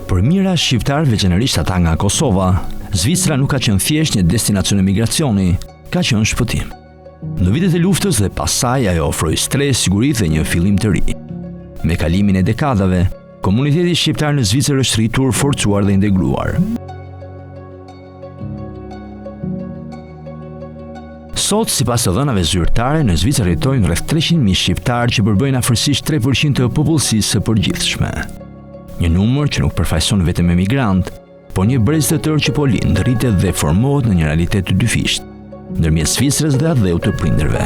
Për mijëra shqiptarë, veçanërisht ata nga Kosova, Zvicra nuk ka qenë thjesht një destinacion emigracioni, ka qenë shpëtim. Në vitet e luftës dhe pas saj ajo ofroi strehë, siguri dhe një fillim të ri. Me kalimin e dekadave, komuniteti shqiptar në Zvicër është rritur, forcuar dhe integruar. Sot, sipas të dhënave zyrtare, në Zvicër jetojnë rreth 300.000 shqiptarë që përbëjnë afërsisht 3% të popullsisë së përgjithshme. Një numër që nuk përfaqëson vetëm emigrantë, por një brez të tërë që po lind, rritet dhe formohet në një realitet të dyfishtë, ndërmjet Zvicrës dhe atdheut të prindërve.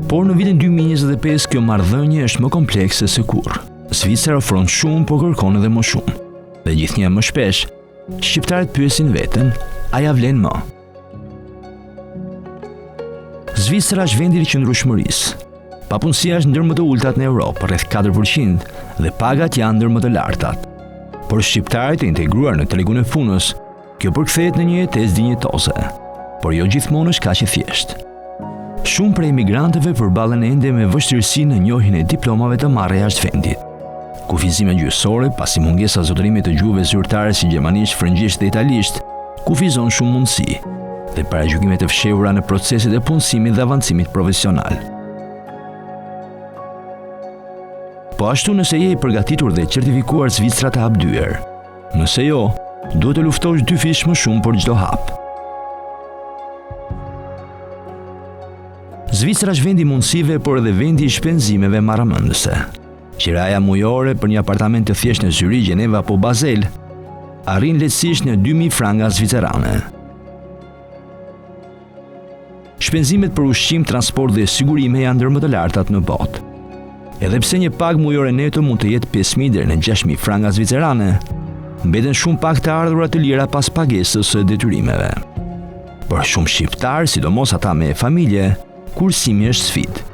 Por në vitin 2025 kjo marrëdhënie është më komplekse se kurrë. Zvicra ofron shumë, por kërkon edhe më shumë. Dhe gjithnjë më shpesh, shqiptarët pyesin veten, a ia vlen më? Zvicra është vendi i qëndrueshmërisë. Papunësia është ndër më të ulëtat në Europë, rreth 4%, dhe pagat janë ndër më të lartat. Për shqiptarët e integruar në tregun e punës, Kjo përkthehet në një jetesë dinjitoze, por jo gjithmonë është kaq e thjeshtë. Shumë prej emigrantëve përballen ende me vështirësi në njohjen e diplomave të marra jashtë vendit. Kufizime gjuhësore, pasi mungesa e zotërimit të gjuhëve zyrtare si gjermanisht, frëngjisht dhe italisht, kufizon shumë mundësi dhe paragjykime të fshehura në proceset e punësimit dhe avancimit profesional. Po ashtu nëse je i përgatitur dhe certifikuar Zvicra të hap dyer. Nëse jo, duhet të luftosh dyfish më shumë për çdo hap. Zvicra është vendi i mundësive, por edhe vendi i shpenzimeve marramendëse. Qiraja mujore për një apartament të thjeshtë në Zyrih, Gjeneva apo Basel arrin lehtësisht në 2000 franga zvicerane. Shpenzimet për ushqim, transport dhe sigurime janë ndër më të lartat në botë. Edhe pse një pagë mujore neto mund të jetë 5.000 deri në 6.000 franga zvicerane, mbeten shumë pak të ardhura të lira pas pagesës së detyrimeve. Për shumë shqiptarë, sidomos ata me familje, kursimi është sfidë.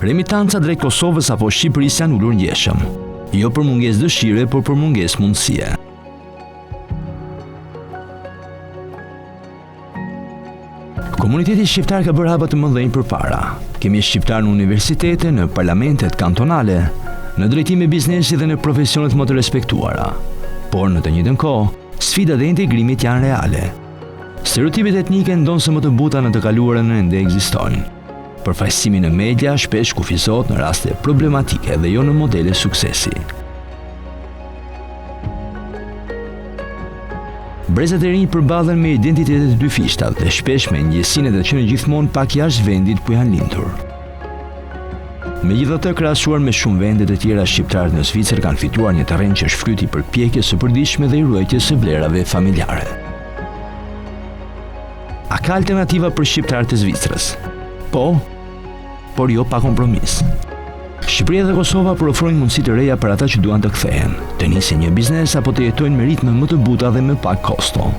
Remitancat drejt Kosovës apo Shqipërisë janë ulur ndjeshëm, jo për mungesë dëshire, por për mungesë mundësie. Komuniteti shqiptar ka bërë hapa të mëdhenj përpara. Kemi shqiptarë në universitete, në parlamentet kantonale, në drejtime biznesi dhe në profesionet më të respektuara. Por në të njëjtën kohë, sfidat e integrimit janë reale. Stereotipet etnike ndonëse më të buta në të kaluarën ende ekzistojnë. Përfaqësimi në media shpesh kufizohet në raste problematike dhe jo në modele suksesi. Brezat e rinj përballen me identitete të dyfishta dhe shpesh me ndjesinë e të qenit gjithmonë pak jashtë vendit ku janë lindur. Megjithatë, krahasuar me shumë vende të tjera, shqiptarët në Zvicër kanë fituar një terren që është fryt i përpjekjes së përditshme dhe i ruajtjes së vlerave familjare. A ka alternativa për shqiptarët e Zvicrës? Po, por jo pa kompromis. Shqipëria dhe Kosova po ofrojnë mundësi të reja për ata që duan të kthehen, të nisin një biznes apo të jetojnë me ritme më të buta dhe me pak kosto.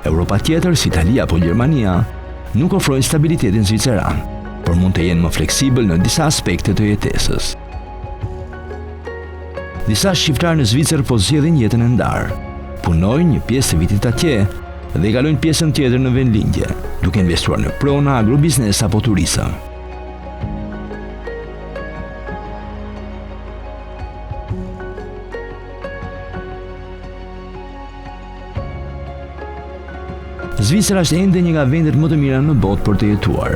Europa tjetër, si Italia apo Gjermania, nuk ofrojnë stabilitetin zviceran, por mund të jenë më fleksibël në disa aspekte të jetesës. Disa shqiptarë në Zvicër po zgjedhin jetën e ndarë. Punojnë një pjesë të vitit atje dhe kalojnë pjesën tjetër në vendlindje, duke investuar në prona, agrobiznes apo turizëm. Zvicra është ende një nga vendet më të mira në botë për të jetuar,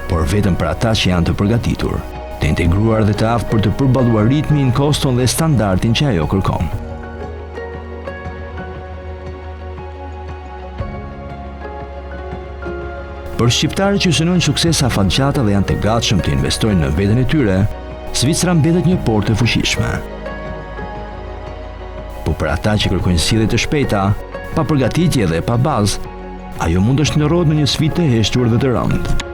por vetëm për ata që janë të përgatitur, të integruar dhe të aftë për të përballuar ritmin, koston dhe standardin që ajo kërkon. Për shqiptarët që synojnë sukses afatgjata dhe janë të gatshëm të investojnë në veten e tyre, Zvicra mbetet një portë e fuqishme. Po për ata që kërkojnë zgjidhje të shpejta, pa përgatitje dhe pa bazë, ajo mund të shndërrohet në një sfidë të heshtur dhe të rëndë.